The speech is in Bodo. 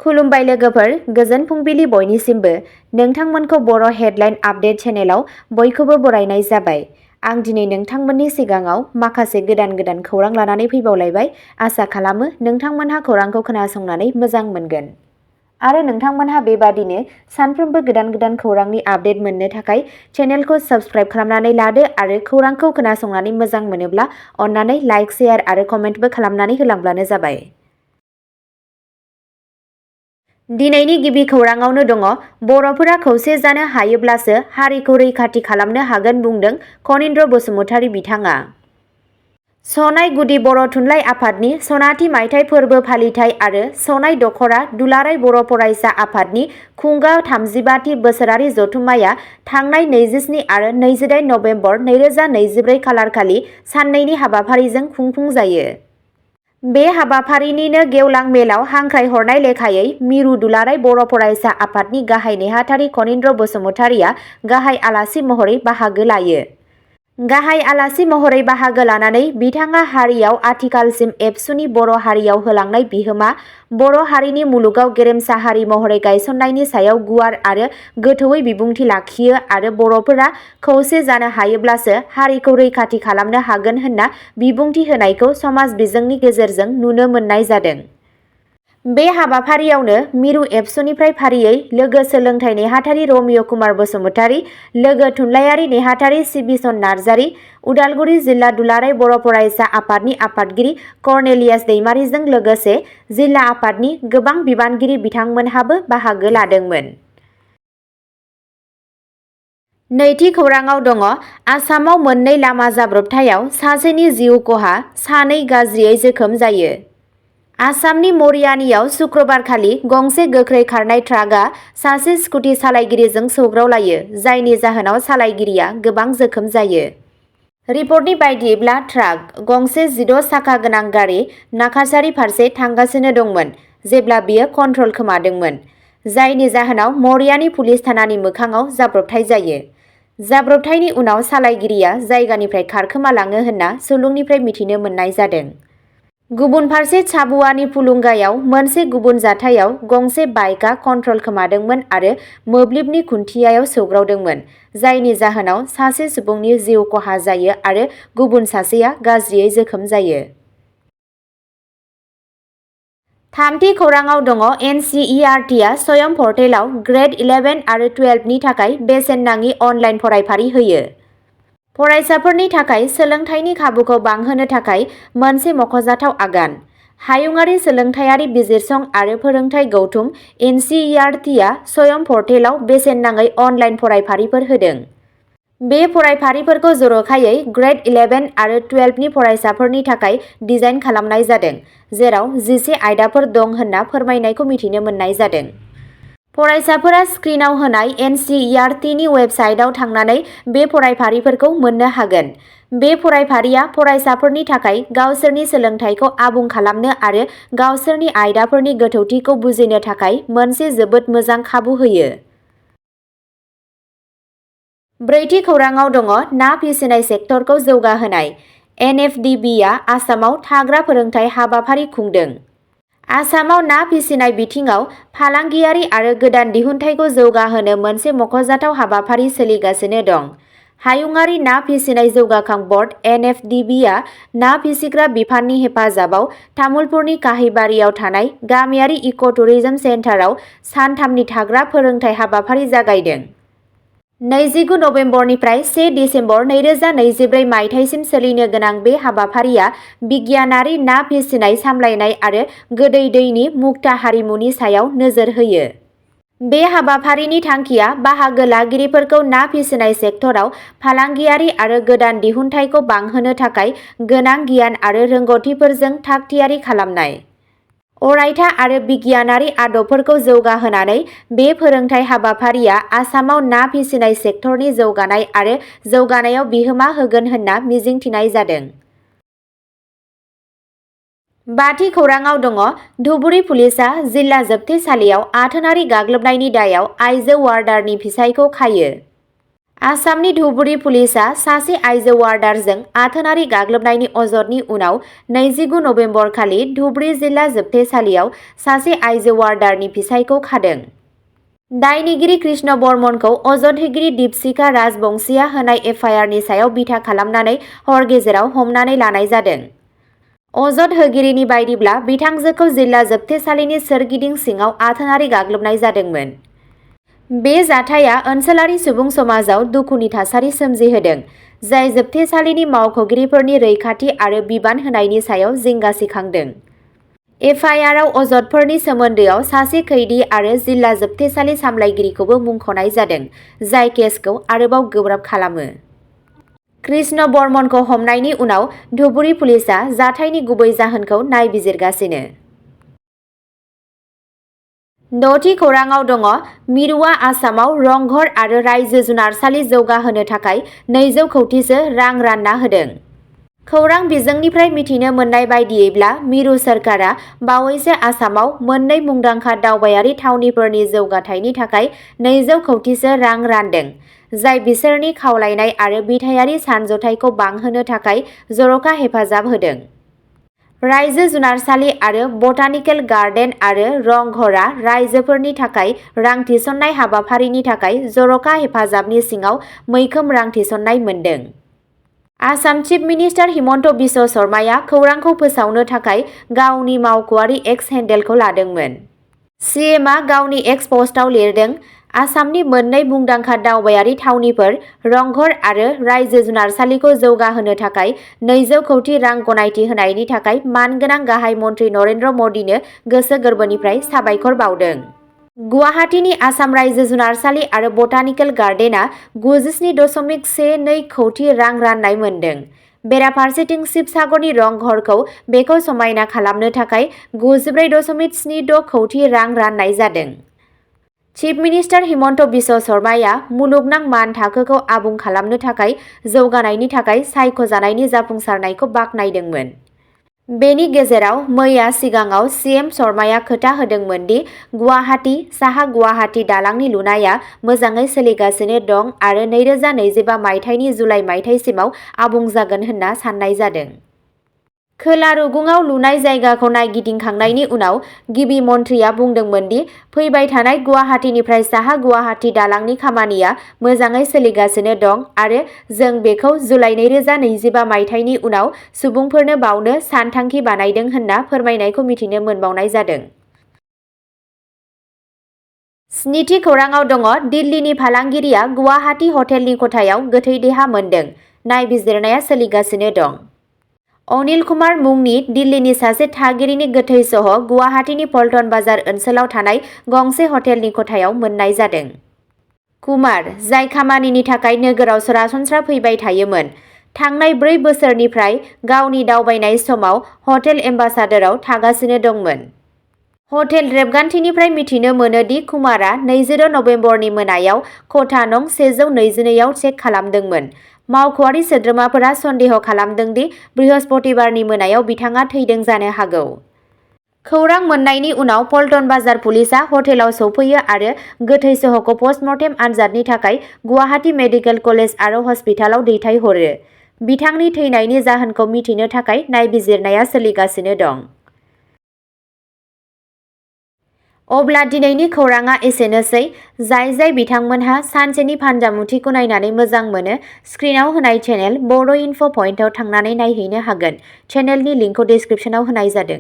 खुलुमबाय लोगोफोर, गोजोन फुंबिलि बयनिसिमबो। नोंथांमोनखौ बर' हेडलाइन आपडेट चेनेलाव बयखौबो बरायनाय जाबाय। आं दिनै नोंथांमोननि सिगाङाव माखासे गोदान खौरां लानानै फैबावलायबाय। आसा खालामो नोंथांमोनहा खौरांखौ खोनासंनानै मोजां मोनगोन। आरो नोंथांमोनहा बेबादिनो सानफ्रोमबो गोदान खौरांनि आपडेट मोननो थाखाय चेनेलखौ साबस्क्राइब खालामनानै लादो आरो खौरांखौ खोनासंनानै मोजां मोनोब्ला अन्नानै लाइक, शेयार आरो कमेन्टबो खालामनानै होलांब्लानो जाबाय। दिनैनि गिबि खौराङावनो दङ, बर'फोरा खौसे जानो हायोब्लासो हारिखौ रैखाथि खालामनो हागोन बुंदों खनीन्द्र बसुमतारी बिथाङा। सनाय गुदि बर' थुनलाइ आफादनि सनाथि मायथाइ फोरबो फालिथाय आरो सनाय दख'रा दुलाराय बर' फरायसा आफादनि खुंगा 35थि बोसोरारि जथुम्माया थांनाय 27 आरो 28 नबेम्बर 2024 खालारखालि साननैनि हाबाफारिजों खुंफुंजायो। बे हाबाफारिनिनो गेवलां मेलाव हांख्रायहरनाय लेखायै मिरु दुलाराय बर' फरायसा आफादनि गाहाय नेहाथारि खनीन्द्र बसुमतारीया गाहाय आलासि महरै बाहागो लायो। गाहाय आलासि महरै बाहागो लानानै बिथाङा हारियाव आथिखालसिम एबसुनि बर' हारियाव होलांनाय बिहोमा, बर' हारिनि मुलुगाव गेरेमसा हारि महरै गायसननायनि सायाव गुवार आरो गोथौयै बिबुंथि लाखियो आरो बर'फोरा खौसे जानो हायोब्लासो हारिखौ रैखाथि खालामनो हागोन होनना बिबुंथि होनायखौ समाज बिजोंनि गेजेरजों नुनो मोननाय जादों। बे हाबाफारियावनो मिरु एबसुनिफ्राय फारियै लोगो सोलोंथाइ नेहाथारि रमिय कुमार बसुमतारी, लोगो थुनलाइयारि नेहाथारि सिबि नार्जारि, उदालगुरि जिल्ला दुलाराय बर' फरायसा आफादनि आफादगिरि कर्नेलियास दैमारिजों लोगोसे जिल्ला आफादनि गोबां बिबानगिरि बिथांमोनहाबो बाहागो लादोंमोन। नैथि खौराङाव दङ, आसामाव मोननै लामा जाब्रबथायाव सासेनि जिउ खहा, सानै गाज्रियै जोखोम जायो। आसामनि मरियानीआव शुक्रबारखालि गंसे गोख्रै खारनाय ट्राकआ सासे स्कुटि सालायगिरिजों सौग्रावलायो, जायनि जाहोनाव सालायगिरिया गोबां जोखोम जायो। रिपर्टनि बायदिब्ला ट्राक गंसे 16 साखा गोनां गारि नाकासारि फारसे थांगासिनो दंमोन जेब्ला बियो कन्ट्रल खोमादोंमोन, जायनि जाहोनाव मरियानी पुलिस थानानि मोखाङाव जाब्रबथाय जायो। जाब्रबथायनि उनाव सालायगिरिया जायगानिफ्राय खारखोमालाङो होनना सुलुंनिफ्राय मिथिनो मोननाय जादों। गुबुन फारसे झाबुआनि फुलुंगायाव मोनसे गुबुन जाथायाव गंसे बाइकआ कन्ट्रल खोमादोंमोन आरो मोब्लिबनि खुन्थियायाव सौग्रावदोंमोन, जायनि जाहोनाव सासे सुबुंनि जिउ खहा जायो आरो गुबुन सासेया गाज्रियै जोखोम जायो। थामथि खौराङाव दङ, एनसिइआरटिआ स्वयं पर्टेलाव ग्रेड 11 आरो 12 नि थाखाय बेसेन नाङि अनलाइन फरायफारि होयो। फरायसाफोरनि थाखाय सोलोंथाइनि खाबुखौ बांहोनो थाखाय मोनसे मख'जाथाव आगान। हायुंआरि सोलोंथाइयारि बिजिरसं आरो फोरोंथाय गौथुम एनसिइआरटिआ स्वयं पर्टेलाव बेसेन नाङै अनलाइन फरायफारिफोर होदों। बे फरायफारिफोरखौ जर'खायै ग्रेड 11 आरो 12 नि फरायसाफोरनि थाखाय डिजाइन खालामनाय जादों, जेराव 11 आयदाफोर दं होनना फोरमायनायखौ मिथिनो मोननाय जादों। फरायसाफोरा स्क्रिनआव होनाय एनसिइआरटिनि वेबसाइटआव थांनानै बे फरायफारिफोरखौ मोननो हागोन। बे फरायफारिया फरायसाफोरनि थाखाय गावसोरनि सोलोंथाइखौ आबुं खालामनो आरो गावसोरनि आयदाफोरनि गोथौथिखौ बुजिनो थाखाय मोनसे जोबोद मोजां खाबु होयो। ब्रैथि खौराङाव दङ, ना फिसिनाय सेक्टरखौ जौगाहोनाय। एनएफडिबिआ आसामाव थाग्रा फोरोंथाय हाबाफारि खुंदों। आसामाव ना फिसिनाय बिथिङाव फालांगियारि आरो गोदान दिहुनथायखौ जौगाहोनो मोनसे मख'जाथाव हाबाफारि सोलिगासिनो दं। हायुंआरि ना फिसिनाय जौगाखां बर्ड एनएफडिबिआ ना फिसिग्रा बिफाननि हेफाजाबाव तामुलपुरनि काहिबारियाव थानाय गामियारि इक' टुरिजम सेन्टाराव सानथामनि थाग्रा फोरोंथाय हाबाफारि जागायदों। 29 नबेम्बरनिफ्राय 1 दिसेम्बर 2024 मायथाइसिम सोलिनो गोनां बे हाबाफारिया बिगियानारि ना फिसिनाय सामलायनाय आरो गोदै दैनि मुक्ता हारिमुनि सायाव नोजोर होयो। बे हाबाफारिनि थांखिया बाहागो लागिरिफोरखौ ना फिसिनाय सेक्टराव फालांगियारि आरो गोदान दिहुनथायखौ बांहोनो थाखाय गोनां गियान आरो रोंग'थिफोरजों थाग-थियारि खालामनाय। अरायथा आरो बिगियानारि आदबफोरखौ जौगाहोनानै बे फोरोंथाय हाबाफारिया आसामाव ना फिसिनाय सेक्टरनि जौगानाय आरो जौगानायाव बिहोमा होगोन होनना मिजिंथिनाय जादों। बाथि खौराङाव दङ, धुबुरी पुलिसआ जिल्ला जोबथेसालियाव आथोनारि गाग्लोबनायनि दायाव आइजो वार्डारनि फिसायखौ खायो। आसामनि धुबुरी पुलिसआ सासे आइजो वार्डारजों आथोनारि गाग्लोबनायनि अजदनि उनाव 29 नबेम्बर खालि धुबुरी जिल्ला जोबथेसालियाव सासे आइजो वार्डारनि फिसायखौ खादों। दायनिगिरि कृष्ण बर्मनखौ अजद होगिरि दीपशिखा राजबंशीआ होनाय एफआइआरनि सायाव बिथा खालामनानै हर गेजेराव हमनानै लानाय जादों। अजद होगिरिनि बायदिब्ला बिथांजोखौ जिल्ला जोबथेसालिनि सोरगिदिं सिङाव आथोनारि गाग्लोबनाय जादोंमोन। बे जाथाया ओनसोलारि सुबुं समाजाव दुखुनि थासारि सोमजिहोदों, जाय जोबथेसालिनि मावख'गिरिफोरनि रैखाथि आरो बिबान होनायनि सायाव जिंगा सिखांदों। एफआइआरआव अजदफोरनि सोमोन्दोआव सासे खैदी आरो जिल्ला जोबथेसालि सामलायगिरिखौबो मुंख'नाय जादों, जाय केसखौ आरोबाव गोब्राब खालामो। कृष्ण बर्मनखौ हमनायनि उनाव धुबुरी पुलिसआ जाथायनि गुबै जाहोनखौ नायबिजिरगासिनो। 6थि खौराङाव दङ मिरुआ आसामाव रंघर आरो रायजो जुनारसालि जौगाहोनो थाखाय 200 कौटिसो रां रानना होदों। खौरां बिजोंनिफ्राय मिथिनो मोननाय बायदियैब्ला मिरु सोरखारा बावैसो आसामाव मोननै मुंदांखा दावबायारि थावनिफोरनि जौगाथायनि थाखाय 200 कौटिसो रां रानदों, जाय बिसोरनि खावलायनाय आरो बिथायारि सानज'थायखौ बांहोनो थाखाय जर'खा हेफाजाब होदों। रायजो जुनारसालि आरो बटानिकेल गार्डेन आरो रंघरआ रायजोफोरनि थाखाय रां थिसननाय हाबाफारिनि थाखाय जर'खा हेफाजाबनि सिङाव मैखोम रां थिसननाय मोनदों। आसाम चिफ मिनिस्टार हिमन्त बिश्व शर्माया खौरांखौ फोसावनो थाखाय गावनि मावख'आरि एक्स हेन्डेलखौ लादोंमोन। सीएमआ गावनि एक्स पस्टआव लिरदों, आसामनि मोननै मुंदांखा दावबायारि थावनिफोर रंघर आरो रायजो जुनारसालिखौ जौगाहोनो थाखाय 200 कौटि रां गनायथि होनायनि थाखाय मानगोनां गाहाय मन्त्रि नरेन्द्र मदिनो गोसो गोरबोनिफ्राय साबायखर बावदों। गुवाहाटीनि आसाम रायजो जुनारसालि आरो बटानिकेल गार्डेनआ 97.12 कौटि रां राननाय मोनदों। बेराफारसेथिं शिबसागरनि रंघरखौ बेखौ समायना खालामनो थाखाय 94.76 कौटि रां राननाय जादों। चिफ मिनिस्टार हिमन्त बिश्व शर्माया मुलुगनां मान थाखोखौ आबुं खालामनो थाखाय जौगानायनि थाखाय सायख'जानायनि जाफुंसारनायखौ बाख्नायदोंमोन। बेनि गेजेराव मैया सिगाङाव सीएम शर्माया खोथा होदोंमोन दि गुवाहाटी साहा गुवाहाटी दालांनि लुनाया मोजाङै सोलिगासिनो दं आरो 2025 मायथाइनि जुलाइ मायथाइसिमाव आबुं जागोन होनना साननाय जादों। खोला रुगुंआव लुनाय जायगाखौ नायगिदिंखांनायनि उनाव गिबि मन्थ्रिया बुंदोंमोन दि फैबाय थानाय गुवाहाटीनिफ्राय साहा गुवाहाटी दालांनि खामानिया मोजाङै सोलिगासिनो दं आरो जों बेखौ जुलाइ 2025 मायथाइनि उनाव सुबुंफोरनो बावनो सानथांखि बानायदों होनना फोरमायनायखौ मिथिनो मोनबावनाय जादों। 7थि खौराङाव दङ दिल्लीनि फालांगिरिया गुवाहाटी हटेलनि खथायाव गोथै देहा मोनदों, नायबिजिरनाया सोलिगासिनो दं। अनिल कुमार मुंनि दिल्लीनि सासे थागिरिनि गोथै सह गुवाहाटीनि पल्टन बाजार ओनसोलाव थानाय गंसे हटेलनि खथायाव मोननाय जादों। कुमार, जाय खामानिनि थाखाय नोगोराव सरासनस्रा फैबाय थायोमोन, थांनाय 4 बोसोरनिफ्राय गावनि दावबायनाय समाव हटेल एम्बासाडरआव थागासिनो दंमोन। हटेल रेबगान्थिनिफ्राय मिथिनो मोनो दि कुमारआ 22 नबेम्बरनि मोनायाव खथा नं 122 आव चेक खालामदोंमोन। मावख'आरि सोद्रोमाफोरा सन्देह खालामदों दि बृहस्पतिबारनि मोनायाव बिथाङा थैदों जानो हागौ। खौरां मोननायनि उनाव पल्टन बाजार पुलिसआ हटेलाव सौफैयो आरो गोथै सहखौ पस्टमर्टेम आनजादनि थाखाय गुवाहाटी मेडिकेल कलेज आरो हस्पिटालाव दैथायहरो। बिथांनि थैनायनि जाहोनखौ मिथिनो थाखाय नायबिजिरनाया सोलिगासिनो दं। अब्ला दिनैनि खौराङा एसेनोसै। जाय बिथांमोनहा सानसेनि फान्जामुथिखौ नायनानै मोजां मोनो, स्क्रिनाव होनाय चेनेल बड इनफ' पइन्टआव थांनानै नायहैनो हागोन। चेनेलनि लिंकखौ डिस्क्रिप्शनाव होनाय जादों।